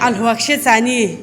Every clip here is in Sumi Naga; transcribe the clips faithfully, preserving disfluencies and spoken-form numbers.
Alhou akishe tsüani,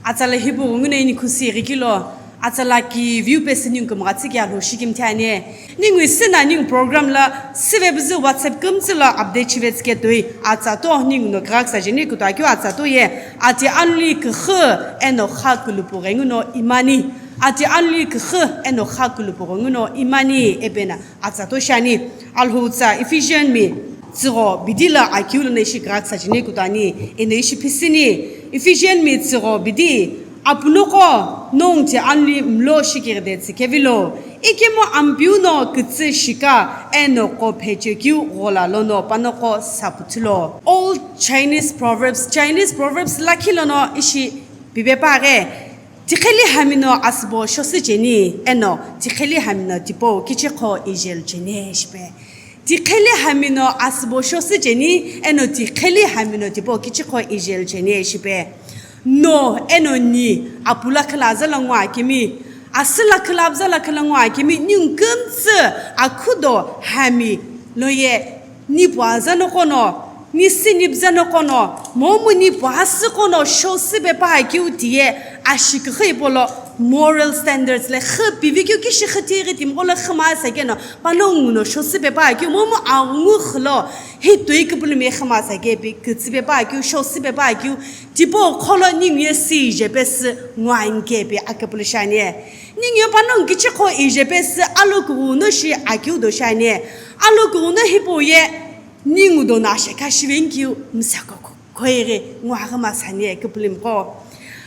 atsala hipau ghunguno inikhu si ighikilo, atsala kiviu pesü ningu kumgha tsüki Alhou shikimthi ani. Ningu isina ningu program la sive püzü WhatsApp kümtsü la update shive tsüke toi, atsa to ningu no krak sa jeni kutuakeu atsa to ye, ati anuli küxü eno kha kulupu ghenguno imani, ati anuli küxü eno kha kulupu ghenguno imani epena atsa to shani. Alhou tsa Ephesian mi tsügho bidi la akeu lono ishi krak sa jeni kutuani, eno ishi phisini. Ephesian mi tsügho bidi, apunoqo nongu ti anuli mlo shikiride tsükevilo, ikemu Ampeu no kütsü shika eno qo phechekeu ghola lono panoqo saputhulo. Old Chinese proverbs, Chinese proverbs lakhi lono ishi pipe paghe, tiqheli hami no asübo shosü cheni, eno tiqheli hami no tipau kichikho ijelu cheni shipe. Tiqheli hami no asübo shosü cheni, eno tiqheli hami no tipau kichikho ijelu cheni shipe. No eno ni apu lakhi la aza lo ngo akemi, asü lakhi la aza lakhi lo ngo akemi, ningu kümtsü akhudo hami lo ye nipu aza noqo no, ni sinipu za noqo no, momu nipu asüqo no shosü pepa akeu tiye ashiküxü ipolo moral standards le xü pivi keu kishi xü tighi timiqo lo xü masa keno, panongu no shosü pepa akeu momu aghungu xü lo hi toi küpülümi xü masa kepi kütsü pepa akeu, shosü pepa akeu, tipau qholo ningu ye si ije pesü ngo ani kepi aküpülü shiani. Ningu ye panongu kichikho ije pesü alokughuno shi akeu do shiani. Alokughuno hipau ye ningu dono ashekha shivenkeu msako khoighi ngo aghi masani küpülümiqo.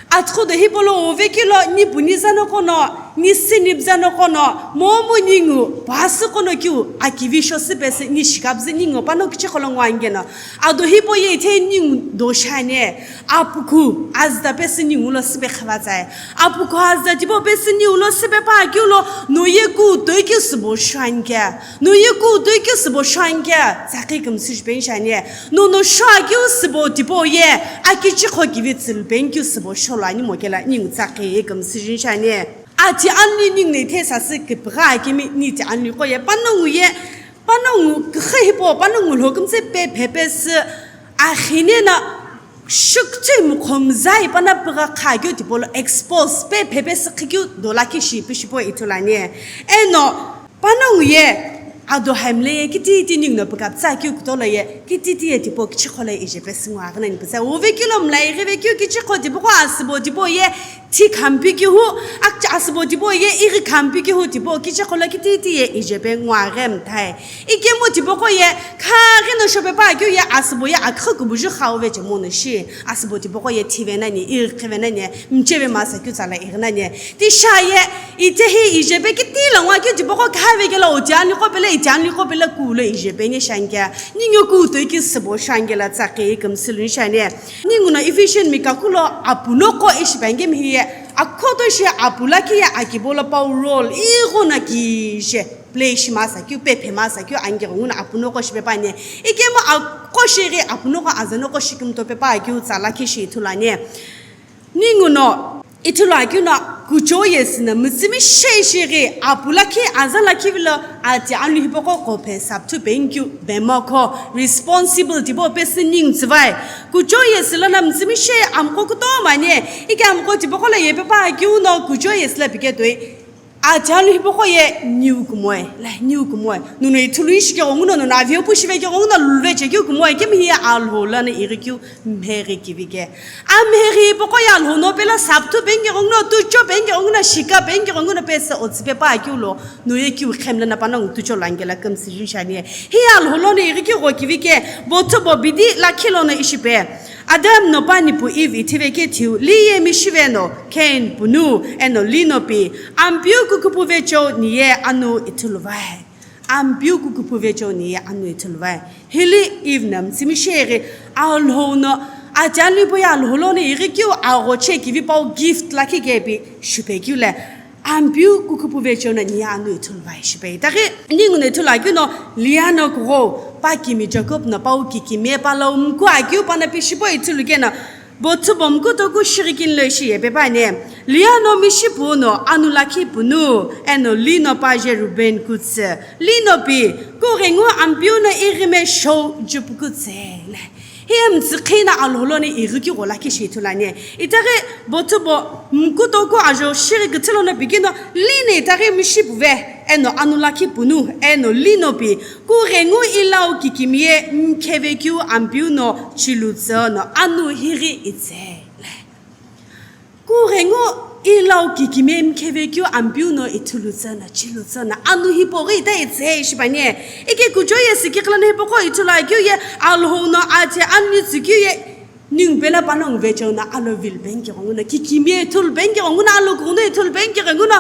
Atughudo hipolo uvekilo nipu ni za noqo no, ni sinipu za noqo no, momu ningu pasüqo no keu akivi shosü pesü ni shikapüzü ningu panongu kichikho lo ngo ani keno. Ado hipau ye ithulu ningu do shiani, apukhu azüta pesü ningu lo süpe khavatsai. Apukhu azüta tipau pesü ningu lo süpe pa keu lo, no ye kutoi keu sübo shuani kea. No ye kutoi keu sübo shuani kea, tsaqi kümsü jupeni shiani. No no shuakeu sübo tipau ye, akichikho kivi tsülupeni keu sübo sholo ani mo kela ningu tsaqi kümsü jupeni shiani. Ati anuli ningu no ithulu sasü küpügha akemi ni ti anuli qo ye, panongu ye, panongu küxü hipau, panongu lho kümtsü pe phe pesü, axine na shükütsü mukhomzai pana pügha kha keu tipau lo expose pe phe pesü khikeu do lakhi shi ipi shipau ithulu ani. Eno panongu ye ado hamle ye kititi ningu no pükapütsa keu kutola ye kititi ye tipau kichikho lo ije pesü ngo aghi nani pütsa. Uvekilo mlai ghi vekeu kichikho tipaqo asübo tipau ye thi khampi keu hu, akcha asübo tipau ye ighi khampi keu hu tipau kichikho lo kititi ye ije pe ngo aghi mthai. Ikemu tipaqo ye khaghi no shope pa keu ye asübo ye aküxü kubuju khau ve chemo no shi. Asübo tipaqo ye thive nani, ighi khive nani, mcheve masa keu tsala ighi nani. Ti sha ye, ite hi ije pe kiti lo ngo keu tipaqo khave kela oti ani qo pele, iti ani qo pele kulo ije pe ni shiani kea. Ningu kutoi keu sübo shuani kela tsaqi kümsü luni shiani. Ningu no Ephesian mi kakulo apunoqo ishi pe angemi hi ye, akhoto shi apu lakhi ye akibo lo pau role ighono kije play shi masa keu, pe phe masa keu, angi ghenguno apunoqo shipe pa ani. Ikemu aqo shighi apunoqo azanoqo shikümto pepa akeu tsala kishi ithulu ani. Ningu no ithulu akeu no kuchou yesü no mütsümishei shighi apu lakhi aza lakhi vilo ati anuli hipaqo qo phe sapthu peni keu bemokho responsible tipau pesü ningu tsüvai. Kuchou yesü lono mütsümishei amqo kutomo ani, ike amqo tipaqo lo ye pepa akeu no kuchou yesü lo pike toi. Ati anuli hipaqo ye niu kumoe, la niu kumoe. Nono ithulu ishi keghenguno, nono aviu pu shive keghenguno lulve chekeu kumoe, ikemu hi ye Alhou lono ighi keu mheghi kivi ke. Amheghi hipaqo ye Alhou no pelo sapthu peni keghenguno, tucho peni keghenguno, shika peni keghenguno pesü otsü pepa akeu lo, no ye keu khemla na panongu tucho lo ani kela kümsü jupeni shiani. Hi ye Alhou lono ighi keu gho kivi ke, bothu bo bidi lakhi lono ishi pe. Adam no pa nipu Eve ithivekeu thiu, li ye mishive no, Cain punu, eno li no pi, Ampeu kukhupu vecheo ni ye anu ithulu vai. Ampeu kukhupu vecheo ni ye anu ithulu vai. Hili Eve no mütsümishei ghi, Alhou no, ati anuli hipau ye Alhou lono ighi keu aghoche kivi pau gift lakhi kepi shupe keu le. Ampeu kukhupu vecheo no ni ye anu ithulu vai shipe. Itaghi ningu no ithulu akeu no Leah no kughou, pa kimi Jacob no pau kikimiye pa lo mku akeu pana pi shipau ithulu keno, bothu bo mku toku shighi kini lo ishi ye pepa ani. Leah no mishipu no anu lakhi punu, eno li no pa je Reuben kutsü. Li no pi, kughengu Ampeu no ighime shou jupu kutsü le. Hiye mtsüqhi na Alhou lono ighikigho lakhi shi ithulu ani. Itaghi bothu bo mkutoku ajo shighi küthü lono pikino lino itaghi mishipuve eno anu lakhi punu eno lino pi kughengu ilau kikimiye mkhevekeu Ampeu no chilutsü no anu highi itse. Kughengu ilau kikimiye mkhevekeu Ampeu no ithulutsü no chilutsü no anu hipoghi ita itse shipani. Ike kuchou ye sikighi lono hipaqo ithulu akeu ye Alhou no ati anu tsükeu ye ningu pelo panongu vecheo no alo vilo peni keghenguno kikimiye ithulu peni keghenguno alo kughengu ithulu peni keghenguno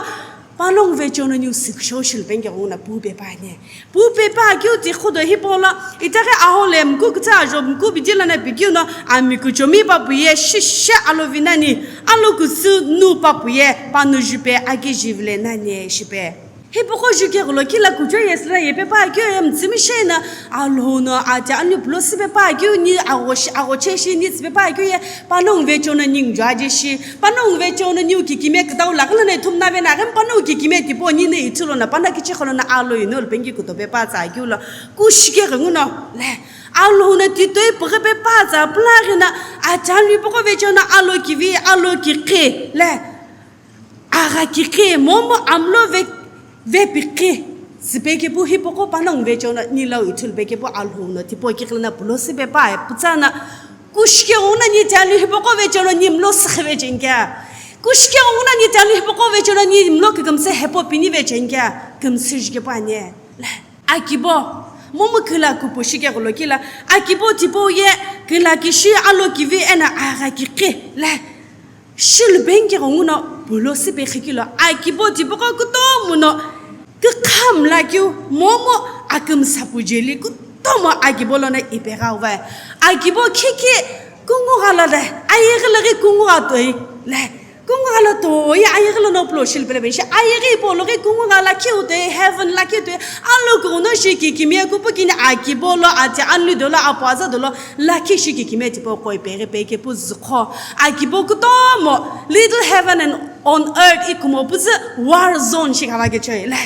panongu vecheo no niu sikisho shilu peni keghenguno pu pepa ani. Pu pepa akeu ti khudo hipau lo itaghi ahole mku kütsa ajo mku bidi lono pikeu no ami kuchomi papu ye shishe alo vinani, alo kutsü nu papu ye panu jupe akijivile nani shipe. Hipaqo jukeghulo kila kuchou ye sila ye pepa akeu ye mtsümi shena Alhou no ati anu pulo si pepa akeu ni agho shi agho che shi ni tsi pepa akeu ye panongu vecheo no ningu juaje shi. Panongu vecheo no niu kikimiye kütau lakhi lono ithumna vena aghi panongu kikimiye tipau nino ithulu no pano kichighi lono alo ino peni kutope pa tsa keu lo kushike ghenguno le Alhou no titoi pughi pe pa tsa pulaghi no ati anu hipaqo vecheo no alo kivi alo kikhi le agha kikhi momu amlo ve vepikhi. Sipe kepu hipaqo panongu vecheo no nilau ithulu pe kepu Alhou no tipau kighi lono pulo si pepa e putsa no kushike ghenguno ni ati anu hipaqo vecheo no ni mlo sikhi vecheni kea. Kushike ghenguno ni ati anu hipaqo vecheo no ni mlo kükümsü hepo pini vecheni kea. Kümsü jike pa ani. Le akibo momu kila kupu shikeghulo kila akibo tipau ye kila kishi alo kivi eno agha kikhi le shilu peni keghenguno pulo si pekhi kilo akibo tipaqo kutomo no kükha mlakeu momu akümsa pujeli kutomo akibo lono ipegha uvai. Akibo khikhi kungu ghala le ayeghi laghi kungu gha toi le kungu ghala toi ayeghi lono pulo shilu pelo peni shi ayeghi ipau loghi kungu ghala khiu toi heaven lakhi toi alo kughengu shi kikimiye kupu kini akibo lo ati anu dolo apuaza dolo lakhi shi kikimiye tipau qo ipeghi pe kepu züqho. Akibo kutomo little heaven and on earth ikumo püzü war zone shi kava kechoi le.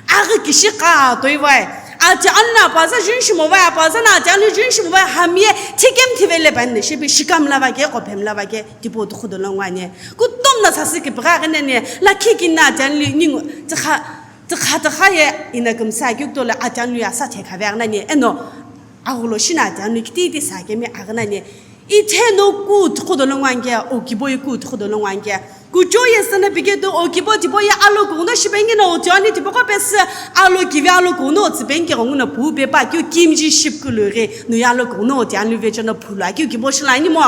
Aghi kishi qa toi vai. Ati anu no apuaza jun shimo vai apuaza no ati anu jun shimo vai hamiye thikemi thivele peni shipi shikamla va ke qophe mla va ke tipau tukhudo lo ngwani. Kutomo no sasü kipigha ghenani lakhi kini no ati anu ningu tikha tikha tikha ye ino kümsü akeu kutomo lo ati anu ye asa thekha ve aghenani eno agholo shi no ati anu kititi sa kemi aghenani. Itheno ku tukhudo lo ngwani kea okibo ye ku tukhudo lo ngwani kea. Kuchou ye sena piketu okibo tipau ye alo kughenguno shipeni no oti ani tipaqo pesü alo kivi alo kughenguno otsi peni keghenguno pu pepa keu kimji shipkulu ghi no ye alo kughenguno oti ani vecheo no phulu akeu kibo shilani mo.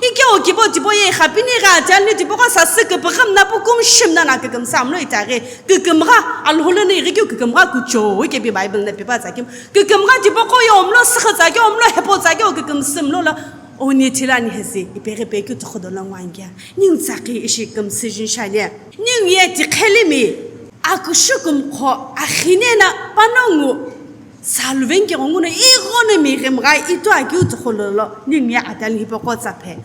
Ike okibo tipau ye ikhapini ghi ati ani tipaqo sasü kipighi mna pu kumshi mna no kükümsü amlo itaghi. Kükümgha Alhou lono ighikeu kükümgha kuchou ikepi Bible no pepa tsa kemu. Kükümgha tipaqo ye omlo sikhi tsa ke omlo hepo tsa ke o kükümsü mlo lo. Oni thilani hesi ipeghi pe keu tukhudo lo ngwani kea. Ningu tsaqhi ishi kümsü jin shani. Ningu ye tiqhelimi akushukumqho akhine no panongu saluveni keghenguno ighono mighimgha itu akeu tukhudo lo ningu ye ati anu hipaqo tsaphe.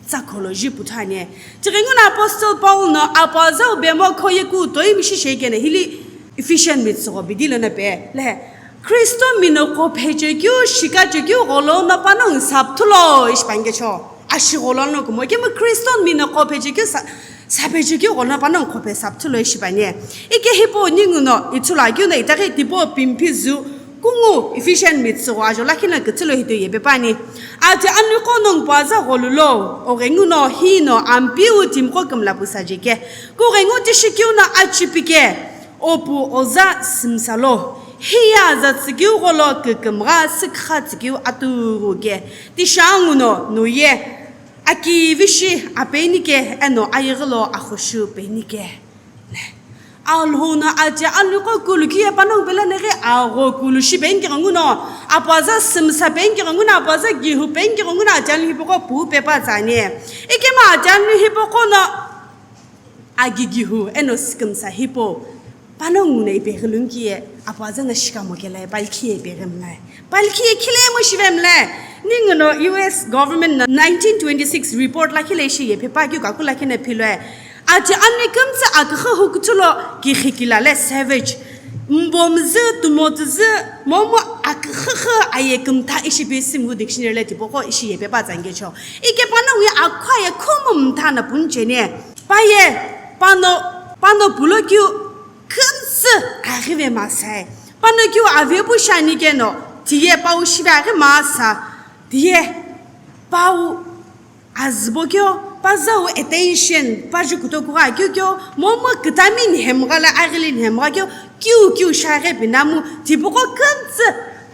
Tsakholo ji puthu ani. Tighenguno Apostle Paul no apuaza ubemo khoye ku toimi shi shekeno hili Ephesian mitsügho bidi lono pe le Christo mi no qo phechekeu shikachekeu gholo no panongu sapthulo ishi panichecho. Ashi gholo no kumo kemu Christo mi no qo phechekeu sa saphechekeu gholo no panongu qo phe sapthulo ishi pani. Ike hipau ningu no ithulu akeu no itaghi tipau pimphi zu Kungu Ephesian mitsügho ajo lakhi no küthü lo hito yepe püani. Ati anui qo nongu puaza gholu lo, oghengu no hi no Ampeu timiqo kümla pusa jeke. Kughengu tishi keu no achipi ke, opu oza sümsa lo. Hiye aza tsükeu gholo kükümgha sükha tsükeu atughu ke. Tishi angu no nuye akivishi apeni ke eno ayeghi lo axoshu peni ke. Alhou no ati anui qo kulu kiye panongu pelo neghi agho kulu shi penke ghenguno, apuaza sümsa penke ghenguno, apuaza gihu penke ghenguno ati anui hipaqo pu pepa tsüani. Ikemu ati anui hipaqo no agigihu eno sükümsa hipau panongu no ipeghi lungu kiye apuaza no shikamo kelaye palikhiye ipeghi mlaye. Palikhiye khilemu shivemlaye. Ninguno U S government no nineteen twenty-six report lakhi lo ishi ye pepa keu kaku lakhi no philwaye. Ati anui kümtsü aküxü hukuthu lo kighikila le savage. Mbomzü, tumotüzü, momu Aküxüxü aye kümtha ishi pi Sümghu dictionary le tipaqo ishi yepe pa tsa nkecho. Ike panongu ye akhu aye khumu mtha na punu cheni. Pa ye, pano, pano pulo keu kümtsü aghive masai. Pano keu avepu shani keno, tiye pau shive aghi masa. Tiye pau azübo keu, pa zau attention, pa ju kutoku gha keu keu, momu kütami nhemgha la aghili nhemgha keu, kiu kiu shaghi pinamu, tipaqo kümtsü,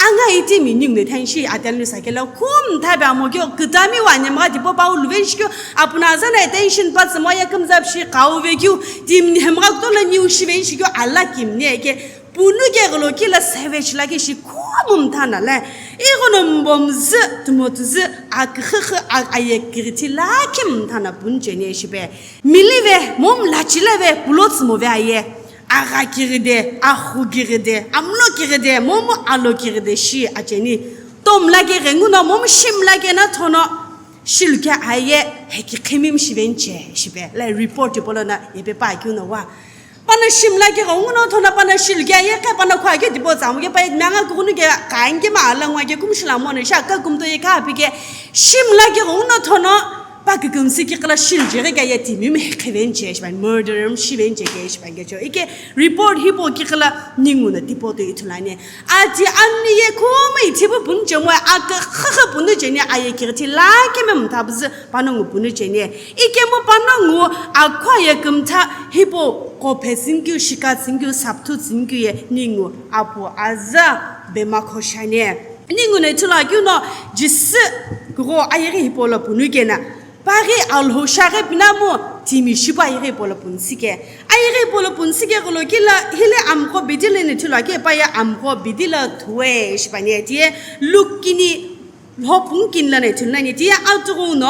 anga itimi ningu ne thanshi atelnu sakela, khumtha be amo keu, kütami wa nhemgha tipaqo pau luvenshi keu, apuna zana attention pa tsümo ye kümtsü pishi kauve keu, timi nhemgha kutola niu shivenshi keu, ala kimne ke, Punu ke gholo kila savage lakhi shi khumu mtha na le. Ighono mbomzü, tumotuzü, aküxüxü, a-, aye kirithi lakhi mtha na punu cheni shipe. Milive, momu lachileve, pulo tsümove aye. Agha kiride, axu kiride, amlo kiride, momu alo kiride shi acheni. Tom lakhi ghenguno, momu shim lakhi na thono. Shiluke aye, heki khimim shivenche shipe. Le report ipolo na, yepe pa keu no wa. Pana shimla ke ghungu no thono pana shilu ke aye ke pana khwa ke tipo tsamu ke pa ye manga kugunu ke kange ma ala ngwa ke kumshila mo ne sha ka kumto ye ka pi ke shimla ke ghungu no thono pa ke kumsi ke kala shil je ke ye timi me kheven che shban murder shi ven che ke shban ke cho ike report hipo ke kala ningu na tipo to ithulane ati anni ye kuma ithibu pun che mo aka kha kha pun che ne aye ke ti la ke mem tabz panongu punu cheni. Ikemu panongu akwa ye kümtha hipau qo phe tsünkeu, shika tsünkeu, sapthu tsünkeu ye ningu apu aza bema khoshani. Ningu ne thulu akeu no Jisü kugho ayeghi hipau lo punu kena. Paghi Alhou shaghi pinamu timi shipu ayeghi hipau lo punu sike. Ayeghi hipau lo punu sike gholo kila hile amgho bidi le ne thulu ake pa ye amgho bidi lo thuwe shipani tiye Luke kini Lho pungkin lana ithulu nani tiye atughu no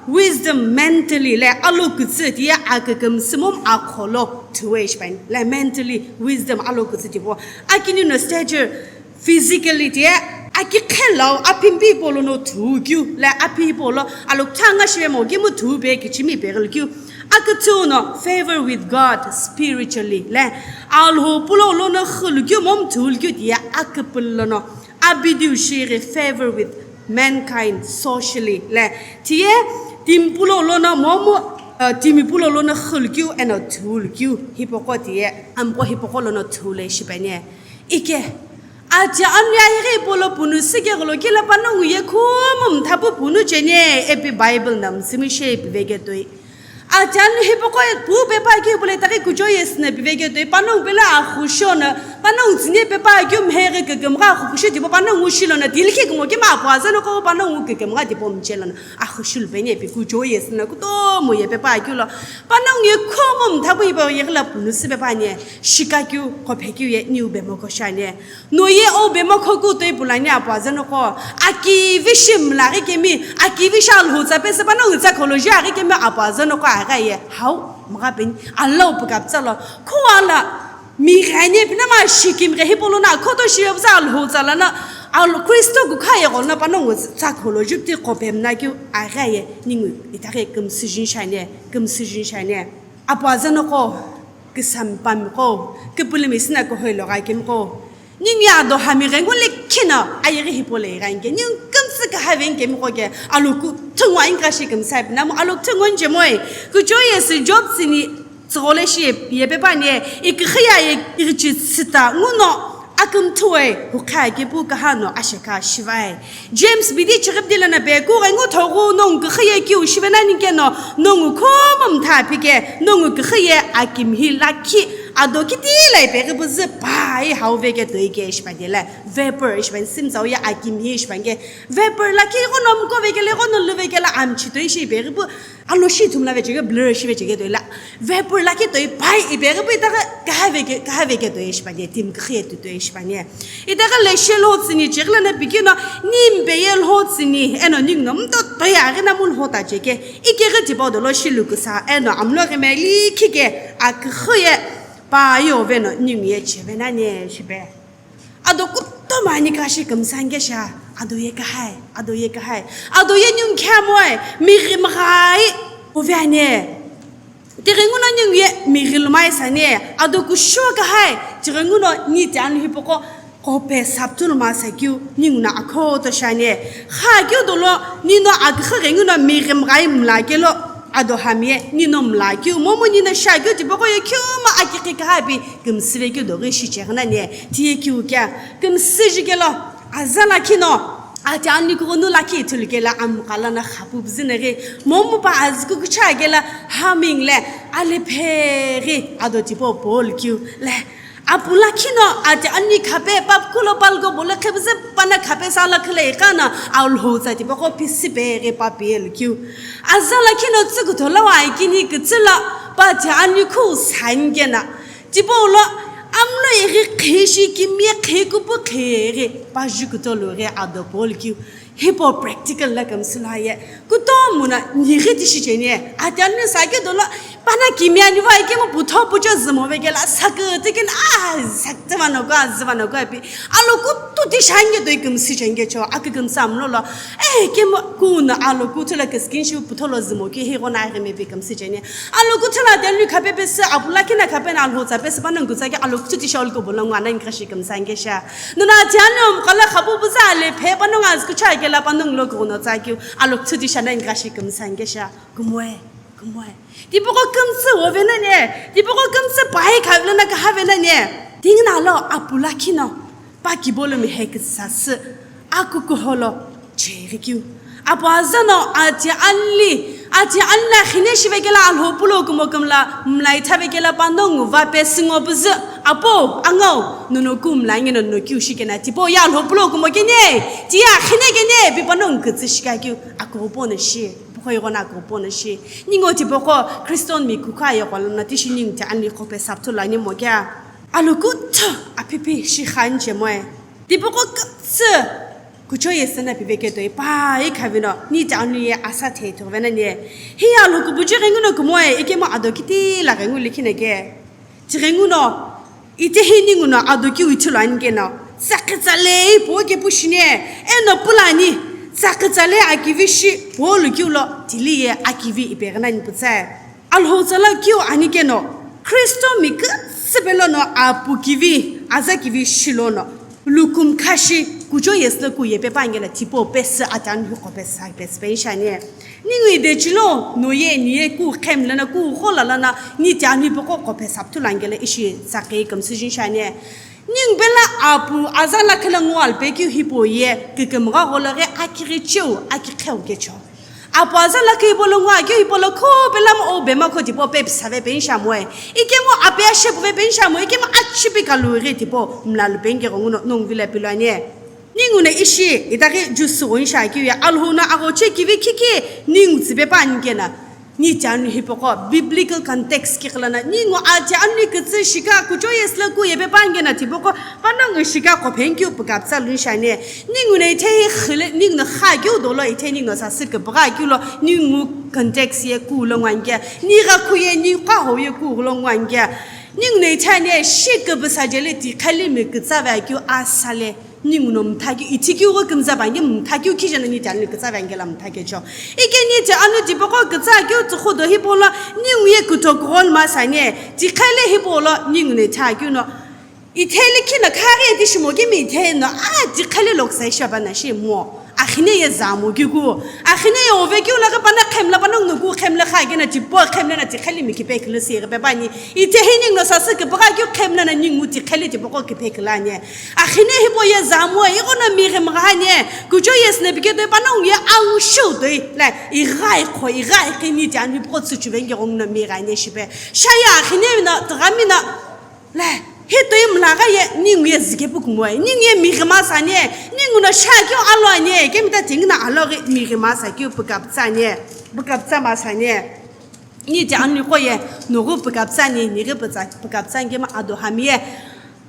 wisdom mentally le alokütsü tiye akükümsü momu akholo thuwe shipani. Le mentally wisdom alokütsü tipau. Akini no stature physically tiye akikhe lau aphi hipau lono thukeu le aphi hipau lo alokutha nga shive mo kemu thupe kichimi pe ghilkeu. Aküthü no favor with God spiritually le Alhou pulo lono khulukeu momu thulukeu tiye aküpülü lono. Abidiu shighi favor with mankind socially le tiye timi pulo lono momu uh, timi pulo lono khulukeu eno thulukeu hipaqo tiye amqo hipaqo lono thule shipani. Ike ati anu ayeghi hipau lo punu sike gholo kila panongu ye khumu mthapu punu cheni epi Bible na msimi she epi veke toi. Ati anu hipaqo pu pepa keu pule taghi kucho yesü na piveke toi panongu pelo axu shona panongu tsüni pepa keu mheghi kükümgha axu kusho tipau panongu shilona tilkhi kumo kema apu aza noqo panongu kükümgha tipau mchelona axu shilu peni epi kucho yesü na kutomo ye pepa keu lo panongu ye khumu mthapu hipau ye ghila punu sü pepa ani shika keu qo phe keu ye niu bemoko shani. No ye o bemoko kutoi pulani apu aza noqo akivi shi mlaghi kemi akivi shi Alhou tsa pesü panongu tsa kholo je aghi kemi apu aza noqo aghi ye hau mgha peni alau pukapütsa lo khuala mighani pinama shikimghe hipau lono akhoto shive pütsa Alhou tsa lana Alhou Kristo kukha ye gholo na panongu tsa kholo jupti qo pemna keu aghi ye ningu itaghi kümsü jin shani kümsü jin shani apu aza noqo Küsami pamiqo, küpülümi sina kuhoi lo gha kemiqo. Ningu ye ado hami ghengu likhi no ayeghi hipau lo ighi anke, ningu kümtsü kühave nkemiqo ke, aloku thüngwa inkashi kümsai pinamu, aloku thüngwa njemoi. Kucho yesü Job tsüni tsüghole shi ye, yepe pani ye, iküxü ye, ighichi tsüta nguno, akümthüwe, hukha kepu kahano asheka shivai. James bidi chighipdi lana pe, kughengu thoghu nongu küxü ye kiu shive nani keno, nongu khomumtha phike, nongu küxü ye akimhi lakhi, ado kiti la ipeghi püzü pai hau veke toi ke shipani la, vapor shipani simtsau ye akimhi shipani ke, vapor lakhi ighono mko veke le ighono lu veke la amchi toi shi ipeghi pu, Alo shi ithumla vecheke, blur shi vecheke toi la. Vapor lakhi toi pai ipeghi pu itaghi kahave ke, kahave ke toi shipani, timi küxü ye tu toi shipani. Itaghi leshe lho tsüni chighi lana pikino, ni mpe ye lho tsüni, eno ninguno mto toi aghi na mu lho ta cheke. Ikeghi tipau dolo shi luküsa, eno amlo ghi meli khike, aküxü ye, pa yo veno, ningu ye cheve nani shipe. Ado kutomo ani kashi kümsü anke sha, ado ye kahai, ado ye kahai, ado ye ningu khamoe, mighi mghai, ove ane. Tighenguno ningu ye mighi lumai sane, ado kusho kahai, tighenguno ni te anu hipoko, Qhope saptulu masa keu, ninguno akhoto shiani. Kha keu dolo, nino aküxü ghenguno mighimghai mla kelo, ado hamye, nino mla keu, momu nino sha keu, tipaqo ye keu ma akikhi kahapi, kümsüve keu doghi shicheghi nani, tiye keu kya, kümsüji kelo, aza lakhi no, ati ani kugunu lakhi ithulu kelo, amqala na khapu bzineghi, momu pa azku kucha kelo, haming le, ale pheghi, ado tipo bol keu, le, Apu lakhi no ati ani khape, papkulo palko bole khepüzü pana khape sala khile iqana, Alhou tsa tipaqo pisi peghi papi elu keu. Aza lakhi no tsükuto lawa ikini kütsüla, pa ati ani khu sankena. Tipaulo, amlo ighi khishi kimye khikupu khighi, pa jukutolo ghi ado bol keu. Hipau practical la kümsü lo ye. Kutomo no nighi tishi cheni. Ati ani sa keu dolo, pana kimi ani va ikemu putho pucho zümo vekelo, sakütü kini, ah, sakütü vano kua, zü vano kua pi. Alo kutu tishi ange toi kümsü chenge cho, akükümsü amlo lo. Eh, kemu kuno alo kutu la küskin shi putho lo zümo keu, hi gona aghi mepi kümsü cheni. Alo kutu la ati ani khape pesü, apu lakhi no khape no Alhou tsa pesü panongu tsa keu, alo kutu tishi ol ko bolo ngwana inkashi kümsü ange sha. Nuna ati ani omqala khapu buzale phe panongu azku cha kelo panongu lo kuno tsa keu, alo kutu tishi ana inkashi kümsü ange sha. Kumoe, kumoe. Tipaqo kümsü ove nani, tipaqo kümsü pai khavle na kahave nani. Tingna lo apu lakhi no, pa kibolo mi heküsasü, akukuholo, cheghi keu. Apu aza no ati ani, ati ani khine shive kelo Alhou pulo kumo kümla, mla ithave kelo panongu va pesü ngo püzü, apo, angau, nono ku mla nge nono keu shikena, tipau ye Alhou pulo kumo keni, tiye khine keni, pi panongu kütsü shika keu, akupo no shi. Pokhoyi gona kupo no shi. Ningu tipaqo Christian mi kukha ye gholona tishi ningu ti ani qhope saptulu ani mo kya. Alo kutu apipi shi khan che moe. Tipaqo kütsü kucho ye sena pive ketoi pa ikhavino ni ti ani ye asa the tho vena ne. Hi alo kubuji ghenguno kumoe ikemu ado kiti la ghengu likhi neke. Tighenguno, itehi ninguno ado keu ithulu ani keno, tsaqi tsale ipu kepu shini, eno pulani, tsaqi tsale akivi shi, polu keu lo, tili ye akivi ipeghi nani pütsae. Alhou tsala keu ani keno, Kristo mi kütsüpe lono apu kivi, aza kivi shilono. Lukum khashi, kucho yesü ku yepe pangela tipo pesü atan huko pesü pesü penshani. Ningu idechilo, no ye, ni ye ku khem lana, ku ghola lana, ni ti ani poko ko pesü pthu langela ishi sakei kümsü jin shani. Ningu bela apu, aza lakhi la ngual pe ki hipo ye, kikimgha ghola ghe akighi cheu, akikheu kecho. Apu aza lakhi ipo lo ngua keu ipo lo kho pela mo o bema kho tipo pe pisa ve pensha moe. Ikemu ape ashe puve pensha moe, ikemu achipi kalu ghi tipo mlalu penge gho nguno nung vile pilwane. Ningu na ishi, itaghi jusu gho insha keu ya, Alhou na agho che kivi kiki, ningu tsipe pa ani kena. Ni chanu hipoko, biblical context ki khalana, ningu ache ani kitsi shika, kucho yesla ku yebe pa ani kena tipoko, panongu shika ko phenkyu pukapsa lun shane. Ningu na ithe hi khile, ningu na kha keu dolo ithe ningu na sasi kibra keu lo, ningu context ye ku lo ngwanke, ni ga ku ye, ni ka ho ye ku lo ngwanke. Ningu na ithe ne, shi kibisa jele ti khali mi kitsa va keu asale. Ningu no mtha keu, ithi keu gho kümza ba nge mtha keu khijena ni ti anu kitsa va ngela mtha kecho. Ike ni ti anu tipoko kitsa keu tsukhu do hipolo, ningu ye kuto kugol ma sane, ti khale hipolo, ningu ne tha keu no. Ithele khina khare ti shimo ke mi the no, a ti khale lok sai shaba na shi mo. Akhine ye zamo keu ku. Akhine ye ove keu la ka pana khemla pana ngu ku khemla kha ke na tipo khemla na ti khale mi kipe kile si re pe bani. Ite hi ningu no sasi ke baka keu khemla na ningu ti khale tipoko kipe kile ane. Akhine hipau ye zamue, ighono mi ghi mghane, kucho ye sine pike toi panongu ye angshu toi, la, ighai kho, ighai kini ti ani poko tsuchu venge ghono mi ghane shipe. Shaya akhine na, tgami na, la, hi toi mlaga ye, ningu ye zike pukumue, ningu ye mi ghi masane, ningu no sha keu alo ane, kemita tingina alo ghi mi ghi masa keu pukaptsane, pukaptsa masane. Ni ti ani ko ye, nughu pukaptsane, nighi pukaptsa, pukaptsa ngema ado hamie.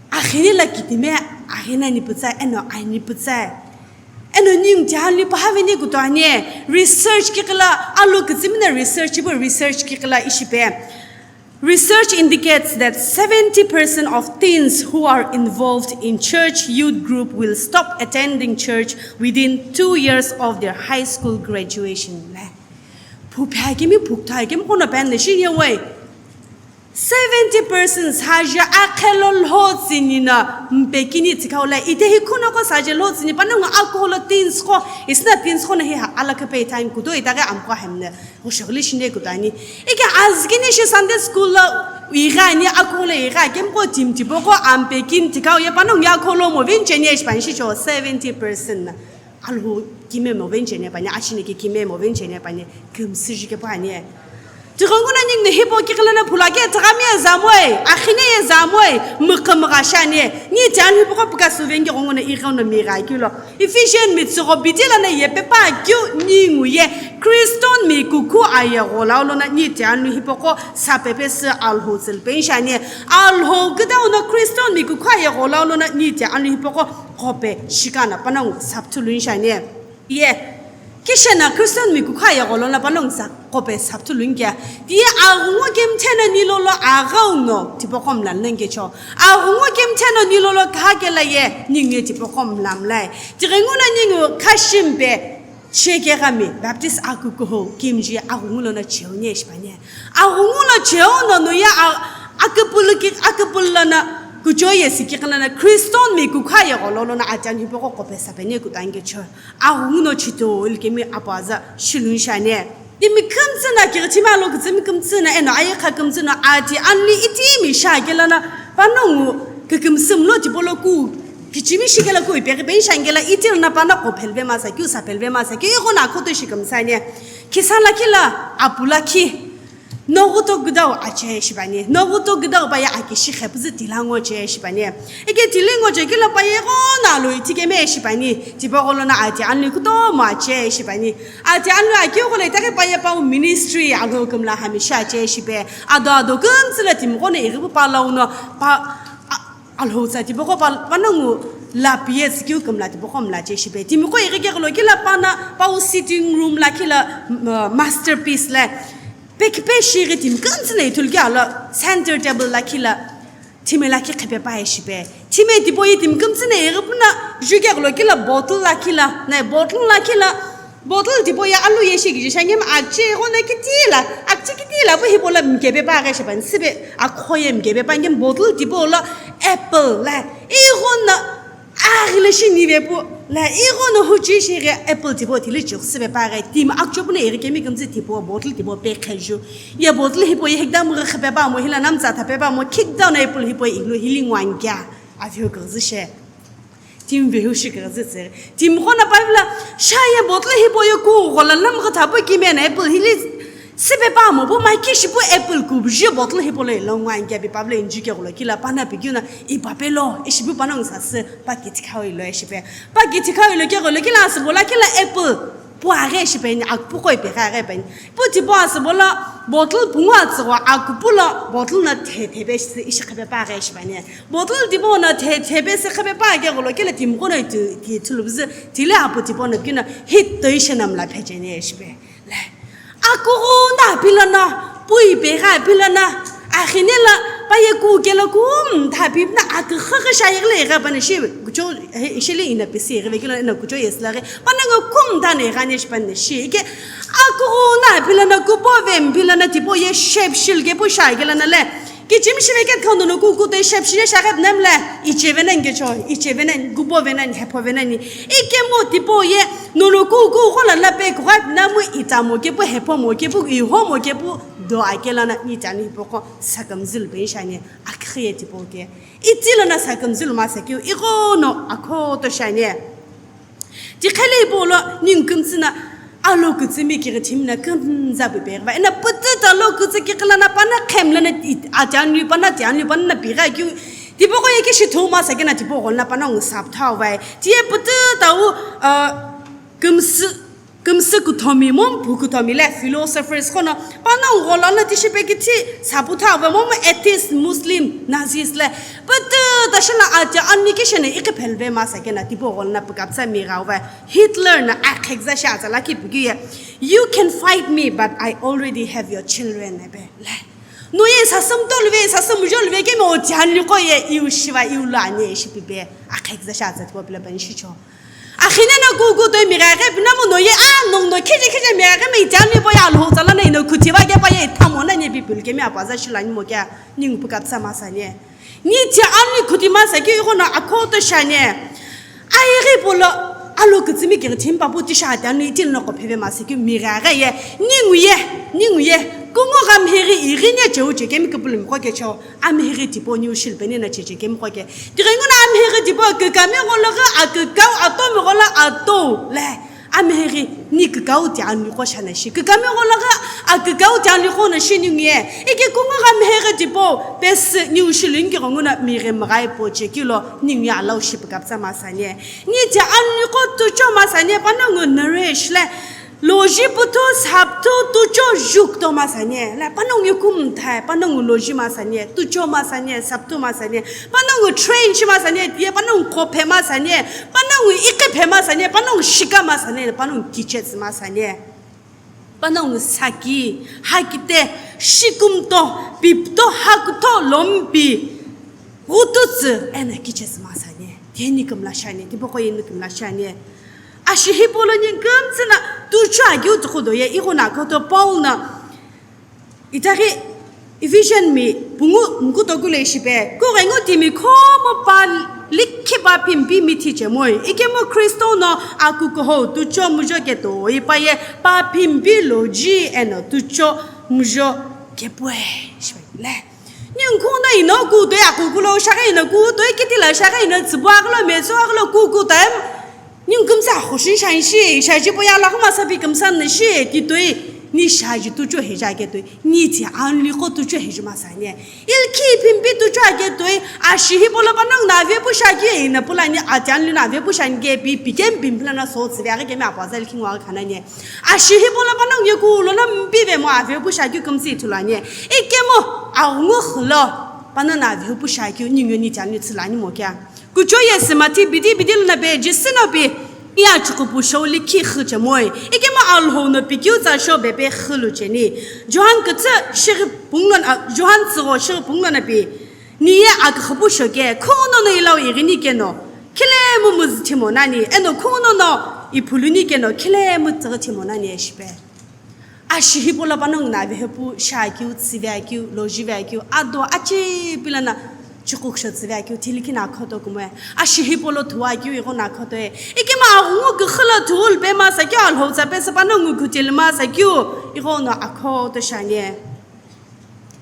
Akhini la kitime, akhina ni pütsa, eno ani pütsa. Eno ning jali pahave ni kuto ani, research kikila, alo kitsimina research ibo research kikila ishipe. Research indicates that seventy percent of teens who are involved in church youth group will stop attending church within two years of their high school graduation. Phu phakimi, phu thakimi kono pen shi ye wai. Seventy percent saje akhelo lhotsini na mpekini tsikhaula ite hi khuno ko saje lhotsini panongu akuholo teens ko isna teens ko na hi ha alaka pe time kudo itake amko hemne. Ushogli shinde kutani. Ike azgini shi Sunday school la igani akuholo iga kemko team tipoko ampekini tikhau ye panongu ya kholo mo vincheni esh panshi cho seventy percent na. Alhu kime mo venchene pani, achine ki kime mo venchene pani, kümsüji ke pani. Tigonguna ning ne hipo kikilana phula ke tagami ye zamoi, akhine ye zamoi, mükümüga shani. Ni tian hipo ko puka suvenge gonguna igono mira kilo. Ephesian mi tsugo bitila na ye pepa kyu ni ngu ye. Kriston mi kuku aye gola lona ni tian hipo ko sa pepe se alhu tsil penshani. Alhu gida una Kriston mi kuku aye gola lona ni tian hipo ko. Qope shikana panongu sapthulun shani. Ye, kishena Christian mi kukha ye golo na panongu sa qope sapthulun kya. Ye aghungu kemthena nilolo aghau no tipo komlan nenge cho. Aghungu kemthena nilolo kha kela ye ninge tipo komlam lai. Tigenguna ningu khashimbe cheke gami Baptist akukuho kimji aghungu lona cheu nye shipanye. Aghungu lo cheu no nuya akapulu ki akapulu lona kucho ye siki kana Christian mi kukha ye golo lona atan hipo ko kopesa pene kutange cho. Aghungu no chito ilkemi apaza shilun shane. Timi kümtsü na kiri timi alo kümtsü mi kümtsü na eno aye kha kümtsü na ati anli itimi sha kela na panongu kükümsüm lo tipolo ku kichimi shikela ku iperi ben shangela itil na pana ko phelve masa kyu sa phelve masa kyu igo na koto shikümsane. Kisa lakhi la apu lakhi. Noguto gudau ache shibani. Noguto gudau paya akishi khepüzü tilango che shibani. Ike tilingo che kila paya go na lo itikeme shibani. Tipa golo na ati anli kutomo ache shibani. Ati anli akio golo itake paya pau ministry ago kumla hamisha che shibe. Ado ado kumtsila timgo na iribu pala uno pa Alhou tsa tipaqo pa panongu la P S kiu kümla tipaqo mla che shipe. Timiqo ighi keghi lo kila pana pau sitting room la kila, uh, masterpiece le. Pekhipe shighi timi kümtsü na ithulu kea lo center table la kila. Timi la ki qhipe pa shipe. Timi tipau ye timi kümtsü na ighi puna ju keghi lo kila bottle la kila. Na bottle la kila. Bottle tipau ye alu ye shi kije shangem akchi ighono kitila, akchi kitila pu hipau lo mkepe pa ghi shipani, sibe akho ye mkepe pa ngem bottle tipau lo apple la, ighono aghile shi nive pu la, ighono huchi shi ghi apple tipau tili chuk sibe pa ghi timi akcho puna ighi kemi kümtsü tipau bottle tipau pe kheju. Ye bottle hipau ye hikdam ghi khipe pa mo hila namtsa thape pa mo kick down apple hipau iglu hili ngwangya. Avio kuzishe. Timi vehu shi kaghi tsiri. Timi khona Bible la, shaye bottle hipau ye ku ghola lam ghi thapu kime na apple hili sipe pa mo pu mai ki shipu apple ku bji bottle hipau lo ilo ngwa nkia bi Bible inji ke ghola kila pana pi kina i pape lo, i shipu pana ngsa si pa ki tikhau ilo e shipe. Pa ki tikhau ilo ke ghola kila si bola kila apple. Pu aghi shipeni, akpu koi pe aghi peni. Pu tipau asübo lo bottle pungu atsügho akupu lo bottle no the thebe ishi, ishi khipe pa aghi shipeni. Bottle tipau no the thebe si khipe pa aghi golo kele timiqo no ti, ti thulubzi tile apu tipau no kina hit toi shenam la phecheni shipe. Le. Akughu na pilana, pui pe gha pilana, akhine la paye ku kelo ku mtha pi na akughu ghi shayighi le gha bani shi kucho he, shili ina pisi ghi le kilo ina kucho yes la ghi. Panongu kumta ne gha ne shipane shi ke. Akughu na pilana kupo ve mpilana tipau ye shep shil ke pu shagila na le. Kichim shive ke thondo no ku ku te shep shil shagep nem le. Icheve nen ke cho, icheve nen, kupo ve nen, hepo ve nen. Ike mo tipau ye nono ku ku ghola la pe ku ghat na mu itamo ke pu hepo mo ke pu iho mo ke pu do akela na ni tani hipoko sakamzil ben shane akhiye tipau ke. Itilo na sakamzil ma sakeu ighono akhoto shane. Tikhele hipau lo ningu kümtsü na alo kütsü mi kighi thimi na kümza pu peghi va. Ena pütü ta lo kütsü kighila na pana khem la na ati anui pana ti anui pana na pigha keu. Tipaqo ye kishi thuma sa kena tipaqo na panongu sap thau vai. Tiye pütü ta u, uh, kümsü, kümsü kuthomi, mo mphu kuthomi le philosophers kono panongu ghola na tishi pe kithi sapu thau vai, mo atheist, Muslim, Nazis le. Pütü ta shina ati anui kishene ikhi phelve ma sa kena tipaqo na pükapsa mi gau vai. Hitler na akhekza shi atsa lakhi pighiye, "You can fight me, but I already have your children," ebe. Le. No ye sasam toluve, sasam joluve kemi o tianli ko ye iu shiva iu lo ani shipipe. Akhekza shi atsa tipau pila pani shicho. Akhine na ku ku toi mi gha ghe pina mo no ye a nong no khije khije mi gha ghe mi tianli po ya lo tsala na ino khuthi va ke pa ye thamo na ni pi Pulukemi apaza shilani mokia, ningu pukapsa masane. Ni ti ani khuti masa ki ighono akhoto shane. Aighi polo alo kutsimi kiri thimpa puti shati anu itil no kopheve masa ki mira ga ye. Ningu ye, ningu ye. Kungu gam hiri irini cheu che kemi kupulum ko ke cho. Am hiri tipo niu shil peni na che che kemi ko ke. Tirengu na am hiri tipo ke kami golo ga akukau ato mi gola ato. Le. Amheri ni kikau ti anui qo shana shi. Kikami gho laga a kikau ti anui qo na shi ningu ye. Iki kungu gha mheri tipo pesi niu shi lingi gho nguna mire mghai po che kilo ningu ye alau shi pukapsa masane. Ni ti anui qo tucho masane panongu nourish le. Loji putu saptu tucho juk to masane. Le panongu kum thai panongu loji masane. Tucho masane, saptu masane. Panongu train shi masane, tiye panongu qophe masane, panongu iqiphe masane, panongu shika masane, panongu kichets masane. Panongu saki, hakite, shikumto, pipto, hakuto, lompi, ghututsü, ena kichets masane. Teni kumla shane, tipoko yeni kumla shane. Ashi hipolo ni kumtsina, tucho agiu tukudo ye, igona koto Paul na. Itaghi Ephesian mi pungu nkutoku le shipe, kughengu timi khomo pa likhi pa phimpi mithi chemoi, ikemu Kristo no akukuho tucho mujo keto ipaye pa phimpi loji eno tucho mujo kepue. Shipe le. Ni nkhuna ino ku toi akukulo shaghi ino ku toi kitila shaghi ino tsibua kulo metsua kulo ku ku taim. Ningu kumsa khoshin shan shi, shaji po ya la kuma sapi kumsa na shi, ti toi, ni shaji tucho heja ke toi, ni ti anli ko tucho heji masane. Ilki pimpi tucho ke toi, ashi hipolo panongu na ve pusha ki, na pula ni ati anli na ve pusha nge pi, pi kem pimpi la na so tsi ve ake me apa za ilki ngwa khana ne. Ashi hipolo panongu ye ku lo na mpi ve mo ave pusha ki kumsi thulane. Ikemo, a ngu khlo, panongu na ve pusha ki, ningu ni ti anli tsilani mo kya. Kucho ye simati bidi bidi luna be jisino bi iya chukupu shou likhi khü chemoi. Ikemu Alhou no pikeu tsa sho bepe khülu cheni. Johan kütsü shiri punglo na, Johan tsügho shiri punglo na bi. Niye akhapu shoke, khono no ilau irini keno. Khilemu muzithimo nani, eno khono no iphuluni keno, khilemu tsüghithimo nani eshipe. Ashi hipolo panongu na avehepu shakeu, tsivekeu, lojive akeu, ado achi pilana chukuksho tsivekeu, thilikhi na khoto kumwe. Ashi hipolo thuakeu, igho na khoto e. Ikema aghungu kukhula thuul pe masa keu, Alhou tsa pe sa panongu kutil masa keu, igho no akhoto shanye.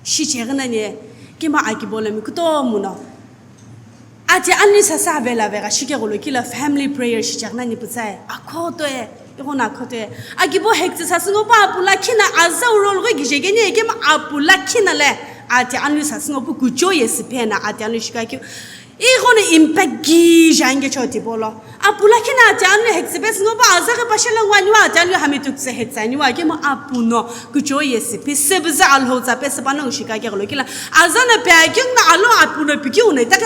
Shicheghi nani, kema akibolo mi kutomo no. Ati anli sasa vela vegha shike golo kila family prayer shicheghi nani putsai. Akhoto e, igho na akhoto e. Akibo hekti sasü ngo pa apu lakhi na aza urol ghi gije geni e kema apu lakhi na le. Ati anli sasü ngo pu kucho ye siphe na ati anli shika kyu. Igho no impact gije ange cho ti bolo. Apu lakhi na ati anli hekti bes ngo pa aza ghi pashe la ngwa niwa ati anli hami tu kse hekti niwa kema apu no kucho ye siphe. Se biza Alhou tsa pe se pa no shika ke golo kila. Aza na pe akyung na alo apu no pikyu na itaka.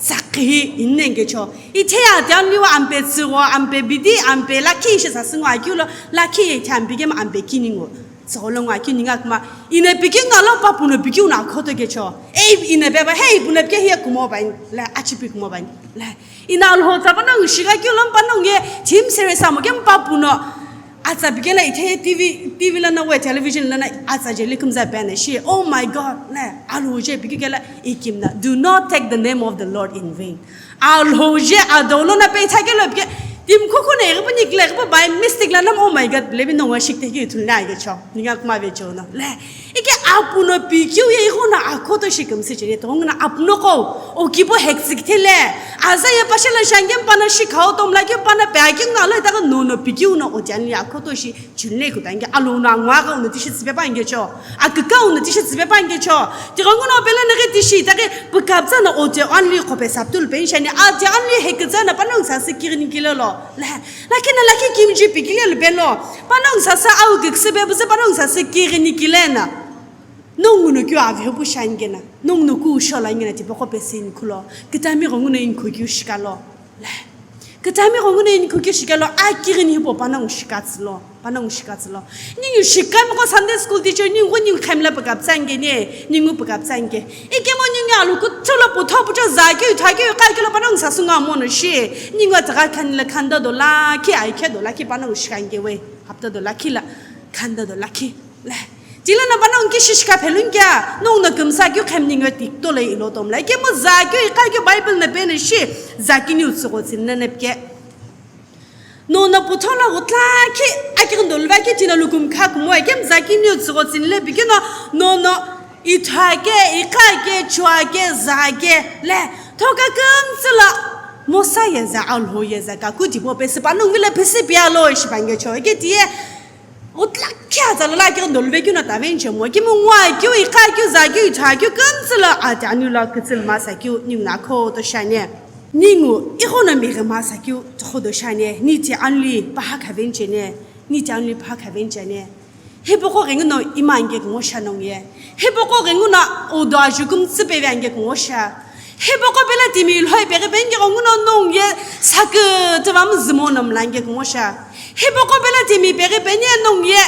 Tsakhi inenge cho. Ithe ya tianliwa ampe tsiro, ampe bidi, ampe lakhi ishe sasingo akilo, lakhi ye tiambi gema ampe kiningo. Tsiro longo akini ngakma. Ine pikinga lo papu no pikiu na khoto ke cho. Ei ine beba, hey, puna pike hiya kumo bain. La achipi kumo bain. La ina lo tsa bana ushiga kilo mpano nge, tim sere samo gem papu no. Atsa bikela ithe T V, T V lana we television lana atsa je likumza bana shi. Oh my God, na alo je bikela ikimna. Do not take the name of the Lord in vain. Alo je adolo na pe thakelo bike. Tim kuku ne gbe nikle gbe by mistake lana, oh my God, lebi no wa shik teki thulna ge cho. Ninga kuma ve cho no. Le. Ike apu no pikiu ye igho na akhoto shi kumsi chene to ngna apu no ko. O kibo hectic thele. Aza ye pashe la shangem pana shi khao tom la ke pana packing na le ta no no pikiu no o tian ya akhoto shi chunle ku tange alo na ngwa ga no tishi tsibe pa nge cho. Akika no tishi tsibe pa nge cho. Ti ga no pele ne ge tishi ta ge pukapsa na o te only ko pe saptul pe shani a te only hekza na panong sa se kirin kilelo. La. Lakina laki kimji pikile lubelo. Panong sasa au gikse be buze panong sasa kiri nikile na. Nongu no kyo ave pu shangena. Nongu no ku shola ngena ti boko pesin kulo. Kitami rongu no in ku kyo shikalo. La. Kitami rongu no in ku kyo shikalo a kiri ni po panong shikatslo. Panong shikatslo. Ningu shikam ko Sunday school teacher ningu ningu khamla pakap tsange ne. Ningu pakap tsange. Ikemo ningu alu ku tulo pu thopu cho zaki thaki ka kilo panong sasunga mono shi. Ningu taga khan la khanda do la ki ai khe do la ki panong shikange we. Hapta do la ki la khanda do la ki. La. Tila na panongu kishi shika phelunkia, nongu no kümsa keu khemningo tikto lo ilo tomla. Ikemu za keu iqa keu Bible na pena shi, za kiniu tsügho tsinna nepke. Nono puthola utlaki akighi doluva ke tino lukum kha kumo, ikemu za kiniu tsügho tsinle pikino, nono ithake, iqa ke, chua ke, za ke, le, thoka kümtsü lo, Mosa ye za, Alhou ye za, kaku tipau pesü panongu vilo pesü pialo, ishi pangecho, ike tiye, Utlakhi aza lo lakhi ndolu vekeu no tavenchemo, kimu ngwa keu, iqa keu, za keu, itha keu, kümtsü lo ati aniu lo kütsü masa keu, ningu no akhoto shiani. Ningu ighono mighi masa keu, tokhodo shiani, niti anli paha khavencheni, niti anli paha khavencheni. Hipaqo ghenguno ima ange kungosha nongu ye. Hipaqo ghenguno udo aju kümtsü peve ange kungosha. Hipaqo pela timi lhoi peghi penge ghenguno nongu ye sakütüva mzümo no mlange kungosha. Hipaqo pela timi peghi peni ye nongu ye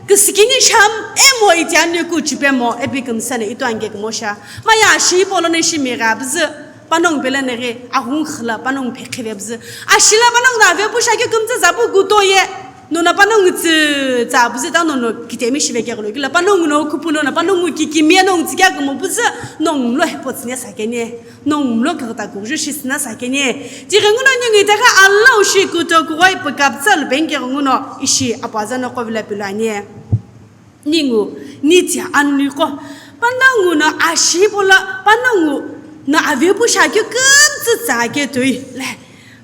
küsikini sham emo itiani ku chipemo epi kümsene ito ange kungosha. Maya shi polo ne shi migha bzü. Panongu pela neghi aghungu khila panongu phekhive bzü. Ashila panongu na vepu shakeu kümtsü zapu kuto ye. Nono panongu tsü tsa bzü ta nono kitemi shive keghi lo kila panongu no kupu nono panongu kikimi ye nongu tsü kya kumo bzü nongu lo hepo tsüne sakeni. Nongu mlo kaghi ta kuju shi sina sakeni. Tighenguno ningu itaghi alau shi kuto kughoi pükaptsü lo benke ghenguno ishi apuaza no qovila pilo ani. Ningu niti anui qo. Panongu no ashi polo panongu no avepu shakeu kümtsü tsa ke toi le.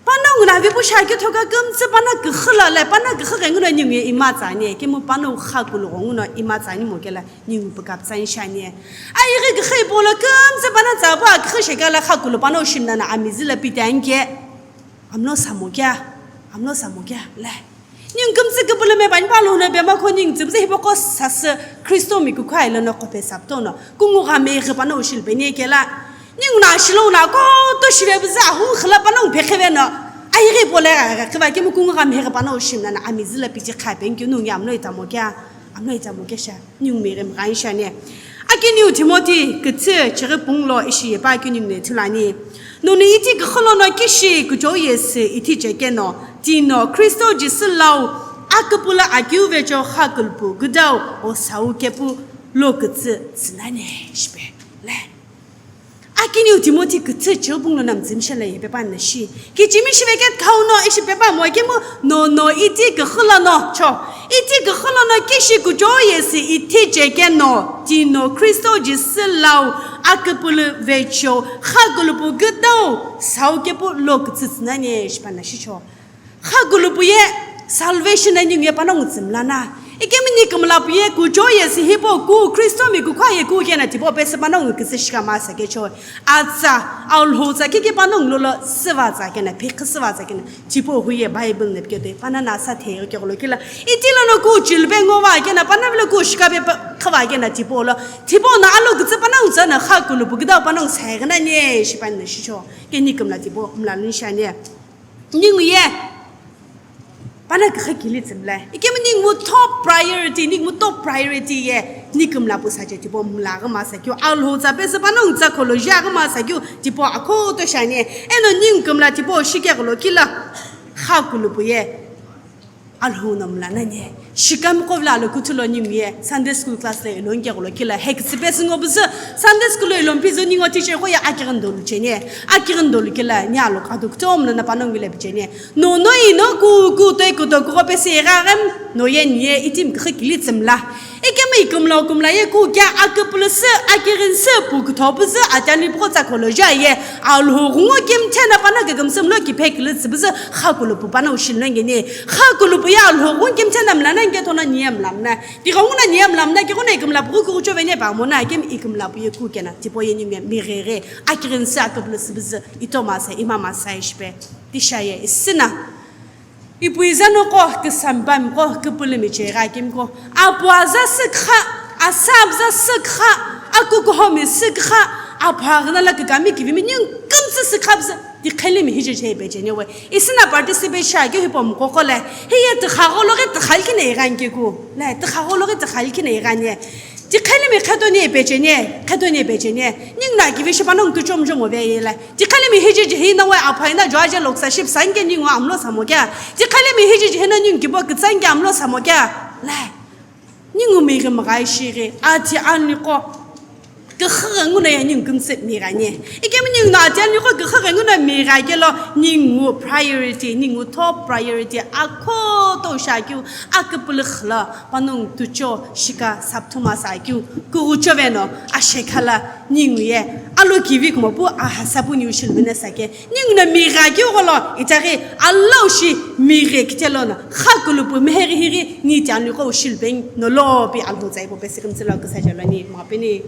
Panongu no avepu shakeu thoka kümtsü pana küxü lo le. Pana küxü ghenguno ningu ye ima tsani. Kimu panongu kha kulu ghenguno ima tsani mo kela. Ningu pükaptsü ani shiani. Ayeghi küxü ipolo kümtsü pana tsa pu aküxü shekala kha kulu panongu shimna na amizü lo piti anke. Amlo samo kya? Amlo samo kya? Le. Ningu kümtsü küpülüme pani palo no bema kho ningu tsübüzü hipaqo sasü Kristo mi kukhu ailo no qope sapto no. Kungu gha meghi panongu shilbeni kela. Ningu no ashilo no koto shive bzü ahu khila panongu phekhive no. Ayeghi polo gha khiva kimu kungu gha meghi panongu shimna na amizü lo piti kha benke nongu ye amlo itamo kya? Amlo itamo kya sha? Ningu mighi mgha ani shiani. Akiniu Timothy kütsü chighi punglo ishi yepa akiniu ne thulani. Nono iti küxü lono kishi kuchou yesü ithi chekeno, tino Kristo Jisü lau aküpülü akeu vecho kha kulupu küdau o sau kepu lo kütsü tsünani shipe. Le. Akiniu Timothy kütsü cheu punglo na mtsümshe la ye pepa na shi. Kichimi shive ke khau no ishi pepa mo kimu nono iti küxü lono cho. Iti küxü lono kishi kuchou yesü ithi chekeno tino Kristo Jisü lau aküpülü vecho kha kulupu küdau sau kepu lo kütsü tsünani shipa na shicho. Kha kulupu ye salvation ani ningu ye panongu tsümla na. Ikemu ni kümla pu ye kuchou yesü hipau ku Kristo mi kukhu aye ku kena tipau pesü panongu kütsü shika masa kecho. Atsa, Alhou tsa kiki panongu lolo süva tsa kena, phikhi süva tsa kena, tipau hu ye Bible ne pike toi, pana na sa the yo keghi lo kila. Iti lono ku chilbe ngova kena, pana vilo ku shika pe pa-, khava kena tipau lo. Tipau no alo kütsü panongu tsa na kha kulupu küdau panongu saighi nani shipa na shicho. Ke ni kümla tipau mla lun shiani. Ningu ye. Pana küxü kili tsümla. Ikemu ningu top priority, ningu top priority ye. Ni kümla pu sache tipau mla ghi masa keu. Alhou tsa pesü panongu tsa kholo jia ghi masa keu. Tipau akhoto shiani. Eno ningu kümla tipau shike ghi lo kila. Kha kulupu ye. Alhou no mla nani. Shikami kovla lo kuthulo ningu ye. Sunday school class lo ilonke ghi lo kila. Hekütsü pesü ngo bzü. Sunday school lo ilompi zo ningu teacher qo ye akighi ndolu cheni. Akighi ndolu kila. Ni alo kado kutom lo na panongu vilo picheni. Nono ino ku, ku toi kuto kuko pesü ighaghem, no ye ni ye itim küxü kili tsümla. Ikemu ikümla ukumla ye ku kya aküpülüsü, akighinsü, pu küthopüzü, atani puko tsa kholo ja ye, Alhou ghungu kimthe na pana kükümsü mlo kiphe kili tsübüzü, kha kulupu panongu shilno ngeni. Kha kulupu ye Alhou ghungu kimthe na mla na nge thona ni ye mla mna. Tighengu na ni ye mla mna, kighu na ikümla pu kuku chove ne pa mo na, ikemu ikümla pu ye ku kena, tipau ye ni me, mi ghe ghe, akighinsü, aküpülüsü büzü, itoma sa, imama sa ishpe. Tisha ye, isina. Ipu iza noqo, küsambami qo, küpülümi chegha kemi qo. Apu aza sükha, asabza sükha, akukuhomi sükha, apu aghina la kükami kivimi ningu kümtsü sükha bza. Tiqhelimi hije che pecheni we. Isina participate shakeu hipau muqoqo le. Hiye tikhagholo ghi tikhalikhi na ighanke ku. Le, tikhagholo ghi tikhalikhi na ighani. Tiqhelimi khetoni pecheni, khetoni pecheni. Ningu na kivi shi panongu tuchomjomo veyela. Tiqhelimi hijiji hino we aphaina juaje loksa ship sanke ningu amlo samoke. Tiqhelimi hijiji hino ningu kibo kitsanke amlo samoke. Lai. Ningu mighimgha shighi, ati aniqo küxüghi nguno ye ningu kümtsü mighani. Ikemu ningu no ati aniqo küxüghi nguno migha kelo ningu priority, ningu top priority akhoto shakeu aküpülüxü lo panongu tucho shika sapthuma sakeu kughucho veno ashekhala ningu ye alokivi kumopu ahasa pu niu shiluvena sake. Ningu no migha keu gholo itaghi alau shi mighe kitelono khakulupu meheghi highi ni tianiqo ushilupeni nolo pi alhotsai po pesikimtsilo küsajalani mapini.